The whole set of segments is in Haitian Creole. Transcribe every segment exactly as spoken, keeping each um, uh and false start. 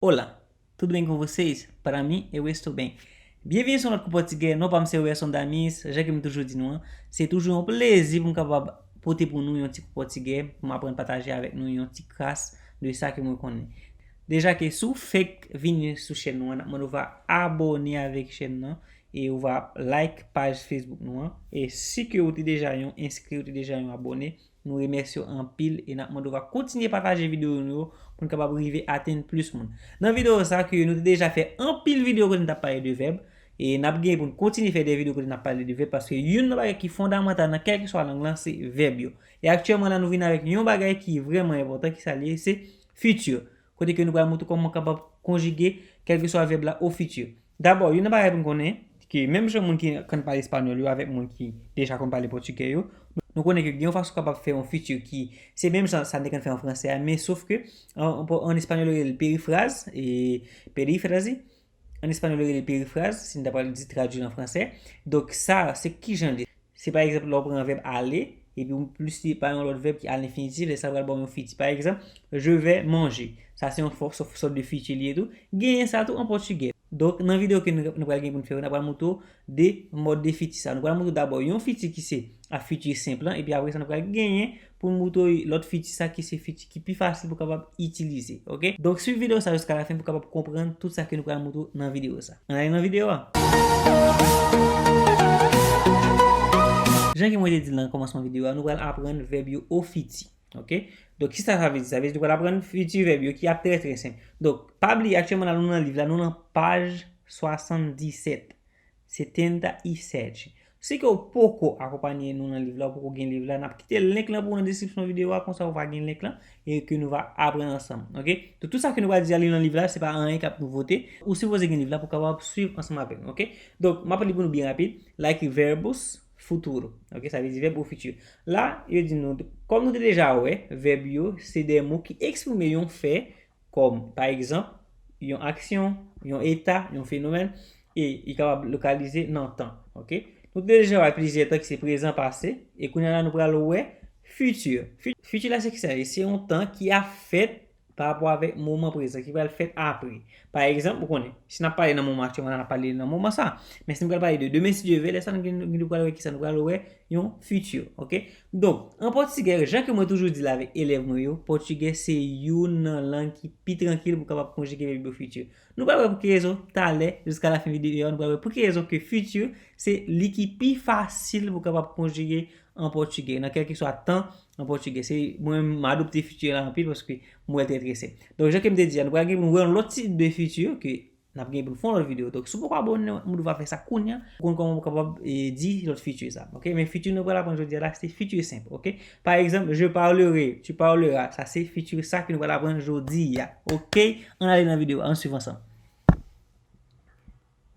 Olá, tudo bem com vocês? Para mim, eu estou bem. Byenvini sou lòt kou pòtigè, non pa m se Werson Damis, jan ke m toujou di nou an, se toujou yon plezi pou m kapab pote pou nou yon ti kou pòtigè, pou m aprann pataje avèk nou yon ti kras de sa ke mwen konnen. Deja ke si w fèk vini sou chèn nou an, n ap mande w va abòne avèk chèn nan, e ou va like paj Facebook nou an. E si ke ou te deja yon enskri, ou te deja yon abòne, nou remèsye w anpil e n ap mande w va kontinye pataje videyo nou yo pou n kapab rive atenn plis moun. Nan videyo sa ke nou te deja fè anpil videyo kote n t ap pale de vèb, e n ap gen pou n kontinye fè de videyo kote n ap pale de vèb, paske youn nan bagay ki fondamantal nan kèlkeswa lang lan se vèb yo. E aktyèlman la nou vin avèk yon bagay ki vrèman enpòtan, ki sa l ye, se fiti. Kote ke nou pral montre kòman w kapab konjige kèlkeswa vèb la o fiti. Dabò, youn nan bagay pou n konnen, ke menm jan moun ki konn pale espanyòl yo avèk moun ki deja konn pale pòtigè yo, nou konnen ke gen yon fason w kapab fè yon fiti ki se menm jan sa n te konn fè an fransè a, men sof ke an, an, an espanyòl yo rele l perifraz, e perifrazi, an espanyòl yo rele l perifraz, si n ta pral di tradui l an fransè. Donk sa, se kijan l ye? Se pa egzanp, lè w pran vèb ale, epi w plis li pa yon lòt vèb ki a lenfinitif, lè sa pral ba w yon fiti. Pa egzanp, je vais manger. Sa se yon fò-, sòt, sòt de fiti li ye tou. Genyen sa tou an pòtigè. Donk, nan videyo ke nou, nou pral gen pou n fè yo, n ap pral montre w de mòd de fiti sa. Nou pral montre w dabò yon fiti ki se a fiti senp lan, epi apre sa nou pral genyen pou n montre w lòt fiti sa ki se fiti ki pi fasil pou w kapab itilize, oke? Donk, swiv videyo sa jiska lafen pou w kapab konprann tout sa ke nou pral montre w nan videyo sa. Ann ale nan videyo a. Jan ke mwen te di l nan kòmansman videyo a, nou pral aprann vèb yo o fiti. Oke? Donk, kisa sa vle di? Sa vle di nou pral aprann fiti vèb yo ki ap trè, trè senp. Donk, pa bliye, aktyèlman la, nou nan liv la, nou nan paj swasanndisèt. Setenta e sete. Si ke w poko akonpanye nou nan liv la, w poko gen liv la, n ap kite link lan pou w nan deskripsyon videyo a, konsa w va gen link lan e ke nou va aprann ansanm. Oke? Donk, tout sa ke nou pral di a li nan liv la, se pa anyen k ap nouvote. Ou sipoze gen liv la pou w kapab swiv ansanm avèk nou, oke? Donk, m ap li pou nou byen rapid. La ekri verbos futuro. Oke? Sa vle di vèb o fiti. La, yo di nou, kòm nou te deja wè, vèb yo, se de mo ki eksprime yon fè, kòm, pa egzanp, yon aksyon, yon eta, yon fenomèn, e li kapab lokalize nan tan, oke? Nou te deja wè plizyè tan ki se prezan, pase, e kounye a la nou pral wè fiti. Fi-, fiti la se kisa? Se yon tan ki ap fèt pa rapò avèk moman prezan, ki pral fèt apre. Pa egzanp, ou konnen, si n ap pale nan moman aktyèlman la, n ap pale nan moman sa. Men si nou pral pale de demen, si Dye vle, lè sa nou gen, nou pral wè kisa? Nou pral wè yon fiti, oke? Donk, an pòtigè, jan ke mwen toujou di l avèk elèv mwen yo, pòtigè se youn nan lang ki pi trankil pou kapab konjige vèb yo fiti. Nou pral wè pou ki rezon, talè, jiska lafen videyo a, nou pral wè pou ki rezon ke fiti se li ki pi fasil pou kapab konjige an pòtigè, nan kèlkeswa tan an pòtigè. Se mwen menm, m adopte fiti la anpil paske m wè l trè, trè senp. Donk, jan ke m te di a, nou pral gen pou nou wè yon lòt tip de fiti ke n ap gen pou n fè yon lòt videyo. Donk, si w poko abòne, m di w va fè sa kounye a. Ou konn kòman w kapab, e, di lòt fiti sa. Oke? Men fiti nou pral aprann jodi a la, se fiti senp. Oke? Pa egzanp, je parlerai, tu parleras. Sa se fiti sa ke nou pral aprann jodi a. Oke? Ann ale nan videyo a, ann swiv ansanm.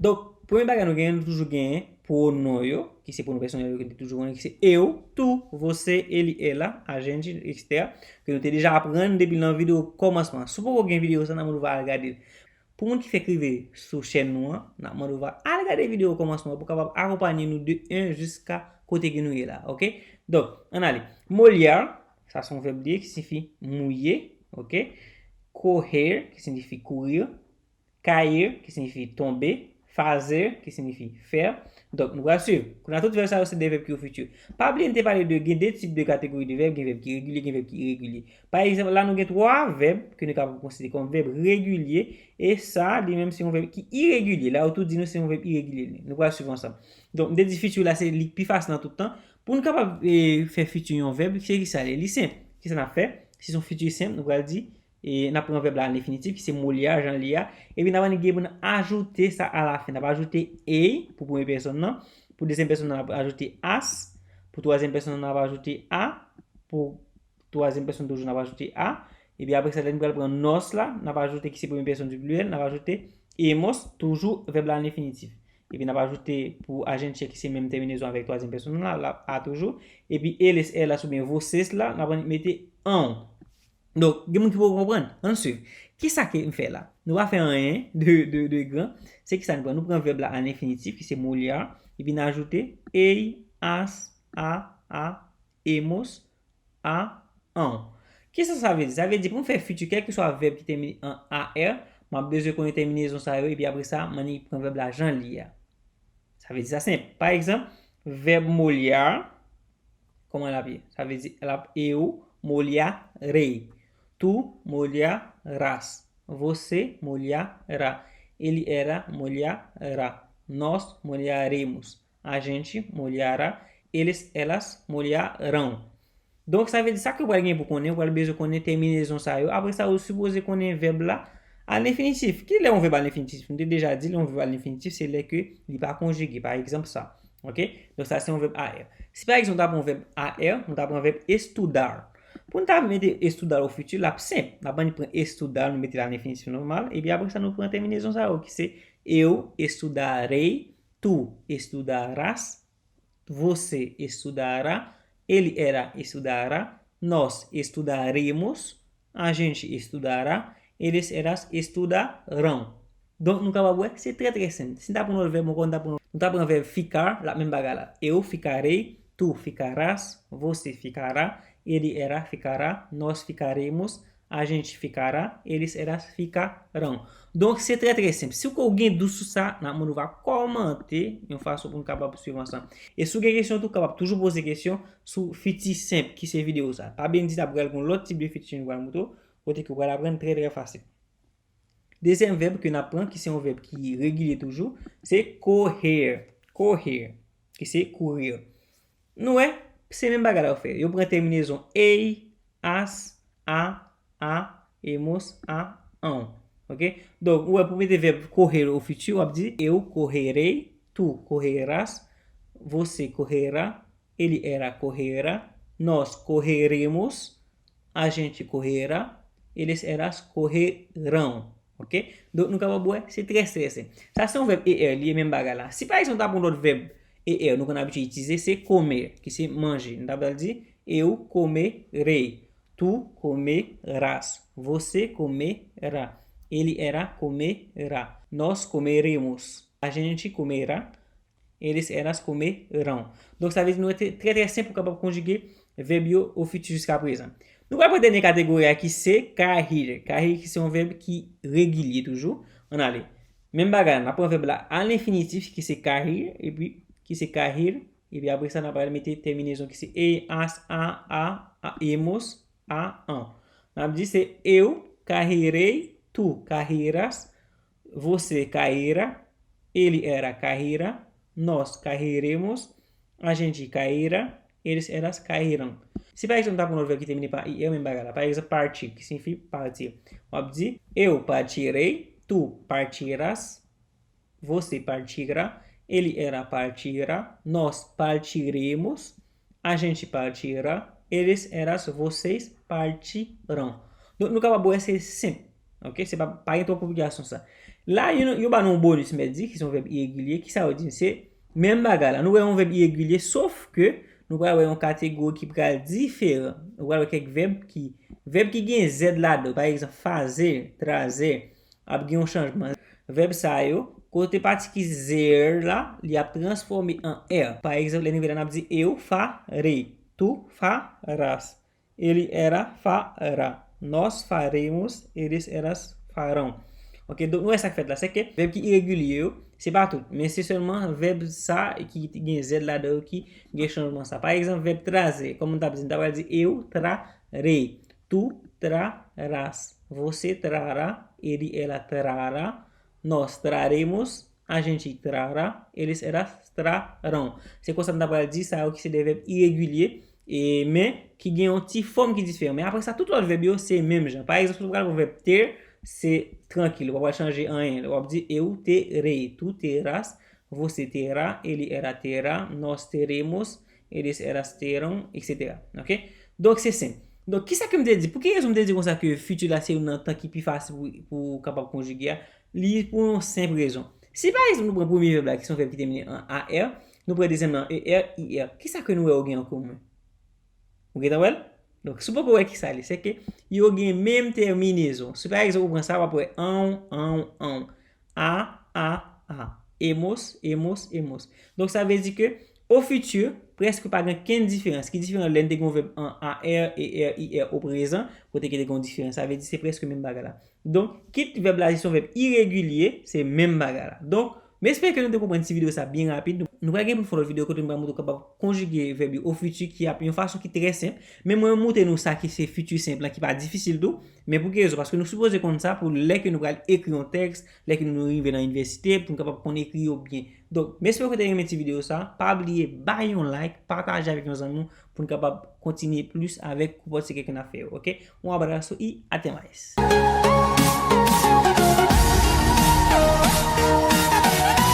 Donk, premye bagay nou genyen, nou toujou genyen pwonon yo, ki se pwonon pèsonèl yo ke nou te toujou konnen, ki se eu, tu, você, ele, ela, a gente, etsetera, ke nou te deja aprann depi nan videyo kòmansman. Si w poko gen videyo sa, n ap mande w va al gade l. Pou moun ki fèk rive sou chèn nou an, n ap mande w va al gade videyo kòmansman pou kapab akonpanye nou de en jiska kote ke nou ye la, oke? Donk, ann ale. Molhar, sa se yon vèb li ye ki siyifi mouye, oke? Correr, ki siyifi courir. Cair, ki siyifi tonbe. Fazer, ki siyifi fè. Donk, nou pral swiv. Kounye a, tout vèb sa yo se de vèb ki o fiti. Pa bliye, n te pale de, gen de tip de kategori de vèb, gen vèb ki regilye, gen vèb ki iregilye. Pa egzanp, la nou gen twa vèb ke nou kapab konsidere kòm vèb regilye, e sa, li menm, se yon vèb ki iregilye. La, yo tou di nou se yon vèb iregilye li. Nou pral swiv ansanm. Donk, m te di fiti la, se li k pi fasil nan tout tan. Pou n kapab, e, fè fiti yon vèb, se kisa l ye? Li senp. Kisa n ap fè? Si se yon fiti senp, nou pral di, e n ap pran vèb la a lendefinitif, ki se molhar, jan l ye a. Epi n ap annik gen pou n ajoute sa alafen. N ap ajoute ei pou premye pèsòn nan. Pou dezyèm pèsòn nan, n ap ajoute as. Pou twazyèm pèsòn nan, n ap ajoute a. Pou twazyèm pèsòn toujou, n ap ajoute a. Epi apre sa, lè n pral pran nós la, n ap ajoute ki se premye pèsòn di plirèl, n ap ajoute hemos, toujou vèb la a lendefinitif. Epi n ap ajoute pou a gente ki se menm tèminezon avèk twazyèm pèsòn nan la, l ap a toujou. Epi eles, elas oubyen vocês la, n ap annik mete an. Donk, gen moun ki poko konprann. Ann swiv. Kisa ke m fè la? Nou pa fè anyen de, de, de gran. Se kisa nou pran? Nou pran vèb la a lendefinitif, ki se molhar, epi n ajoute ei, as, a, a, hemos, a, an. Kisa sa vle di? Sa vle di pou m fè fiti, kèlkeswa vèb ki tèmine an a r, M ap bezwen konnen tèminezon sa yo, epi apre sa, m annik pran vèb la jan l ye a. Sa vle di sa senp. Pa egzanp, vèb molhar, kòman l ap ye? Sa vle di l ap eu molharei, tu molharás, você molhará, ele era molhará, nós molharemos, a gente molhará, eles, elas molharão. Donk, sa vle di sa ke w pral gen pou konnen, w pral bezwen konnen tèminezon sa yo. Apre sa, ou sipoze konnen vèb la a lenfinitif. Ki lè yon vèb a lenfinitif? Nou te deja di, lè yon vèb a lenfinitif, se lè ke li pa konjige. Pa egzanp, sa. Ok? Donk, sa se yon vèb A R. Si pa egzanp, nou ta pran yon vèb A R, nou ta pran vèb estudar. Pou nou ta mete estudar o fiti, l ap senp. N ap annik pran estudar, nou mete l a lenfinitif nòmal. Epi apre sa, nou pran tèminezon sa yo, ki se eu estudarei, tu estudarás, você estudará, ele, ela estudará, nós estudaremos, a gente estudará, eles, elas estudarão. Donk, nou kapab wè, se trè, trè senp. Si n ta pran lòt vèb ankò, nou ta pran, nou ta pran vèb ficar, l ap menm bagay la. Eu ficarei, tu ficarás, você ficará, ele, ela ficará, nós ficaremos, a gente ficará, eles, elas ficarão. Donk, se trè, trè senp. Si w gen dout sou sa, n ap mande w va kòmante yon fason pou n kapab swiv ansanm. E si w gen kesyon tou, w kapab toujou poze kesyon sou fiti senp ki se videyo sa. Pa bliye n di n ap pral gen yon lòt tip de fiti nou pral montre w, kote ke w pral aprann trè, trè fasil. Dezyèm vèb ke n ap pran, ki se yon vèb ki regilye toujou, se correr. Correr, ki se courir. Nou wè, se menm bagay la yo fè. Yo pran tèminezon ei, as, a, a, emos, a, ão. Ok? Donk, ou wè, pou mete vèb correr o fiti, w ap di, eu correrei, tu correrás, você correrá, ele, ela correrá, nós correremos, a gente correrá, eles, elas correrão. Ok? Donk, nou kapab wè, se trè, trè senp. Sa se yon vèb E R, li ye menm bagay la. Si pa egzanp, ta pran lòt vèb E R, nou konn abitye itilize, se comer, ki se manje. Nou ta pral di, eu comerei, tu comerás, você comerá, ele, ela comerá, nós comeremos, a gente comerá, eles, elas comerão. Donk, sa vle di nou rete trè, trè senp pou kapab konjige vèb yo o fiti jiska prezan. Nou pral pran dènye kategori a ki se cair. Cair ki se yon vèb ki regilye toujou. Ann ale. Menm bagay la, n ap pran vèb la a lenfinitif ki se cair, epi ki se cair, epi apre sa, n ap pral mete tèminezon ki se e, as, a, a, a, emos, a, an. N ap di se eu cairei, tu cairás, você cairá, ele, ela cairá, nós cairemos, a gente cairá, eles, elas cairão. Si pa egzanp, ta pran yon vèb ki tèmine pa I R, menm bagay la. Pa egzanp, partir, ki siyifi pati. W ap di, eu partirei, tu partirás, você partirá, ele, ela partirá, nós partiremos, a gente partirá, eles, elas, vocês partirão. Donk, nou kapab wè se senp. Ok? Se pa, pa gen twòp konplikasyon sa. La, yo, yo ba nou yon bonis, mèt di, ki se yon vèb iregilye. Kisa yo di n? Se menm bagay la. Nou wè yon vèb iregilye, sof ke nou pral wè yon kategori ki pral diferan. Nou pral wè kèk vèb ki, vèb ki gen Z ladan yo. Pa egzanp, fazer, trazer, ap gen yon chanjman. Vèb sa yo, kote pati ki zer la, li ap transfòme an er. Pa egzanp, lè nou rive la, n ap di eu farei, tu farás, ele, ela fará, nós faremos, eles, elas farão. Ok, donk nou wè sa k fèt la, se ke vèb ki iregilye yo, se pa tout, men se sèlman vèb sa ki gen Z ladan yo ki gen chanjman sa. Pa egzanp, vèb trazer, kòman n t ap di, n ta pral di eu trarei, tu trarás, você trará, ele, ela trará, nós traremos, a gente trará, eles, elas trarão. Se konsa n ta pral di sa yo ki se de vèb iregilye, e, men ki gen yon ti fòm ki diferan. Men apre sa, tout lòt vèb yo se menm jan. Pa egzanp, si w pral pran vèb ter, se trankil, ou pa pral chanje anyen. W ap di eu terei, tu terás, você terá, ele, ela terá, nós teremos, eles, elas terão, etsetera. Ok? Donk, se senp. Donk, kisa ke m te di? Pou ki rezon m te di konsa ke fiti la se youn nan tan ki pi fasil pou, pou kapab konjige a? Li pou yon senp rezon. Si, pa egzanp, nou pran premye vèb la, ki se yon vèb ki tèmine an A R, nou pran dezyèm nan E R, I R, kisa ke nou wè yo gen an komen? Ou gentan wè l? Donk, si w poko wè kisa li, se ke yo gen menm tèminezon. Si, pa egzanp, ou pran sa, w ap wè anw, anw, anw. A, a, a. Emos, emos, emos. Donk, sa vle di ke, o fiti, prèske pa gen kenn diferans. Ki diferan lè n te gen yon vèb an A R, E R, I R o prezan, kote ke te gen yon diferans. Sa vle di se prèske menm bagay la. Donk, kit vèb la se yon vèb iregilye, se menm bagay la. Donk, m espere ke nou te konprann ti videyo sa byen rapid. Nou pral gen pou n fè lòt videyo kote nou pral montre w kapab konjige vèb yo o fiti ki ap yon fason ki trè senp. Men mwen montre nou sa ki se fiti senp lan ki pa difisil tou. Men pou ki rezon? Paske nou sipoze konn sa pou lè ke nou pral ekri yon tèks, lè ke nou rive nan inivèsite, pou nou kapab konn ekri yo byen. Donk, m espere ke w te renmen ti videyo sa. Pa bliye bay yon like, pataje avèk yon zanmi w pou n kapab kontinye plis avèk kou pòt sekrè ke n ap fè yo, oke? Un abrazo y hasta más.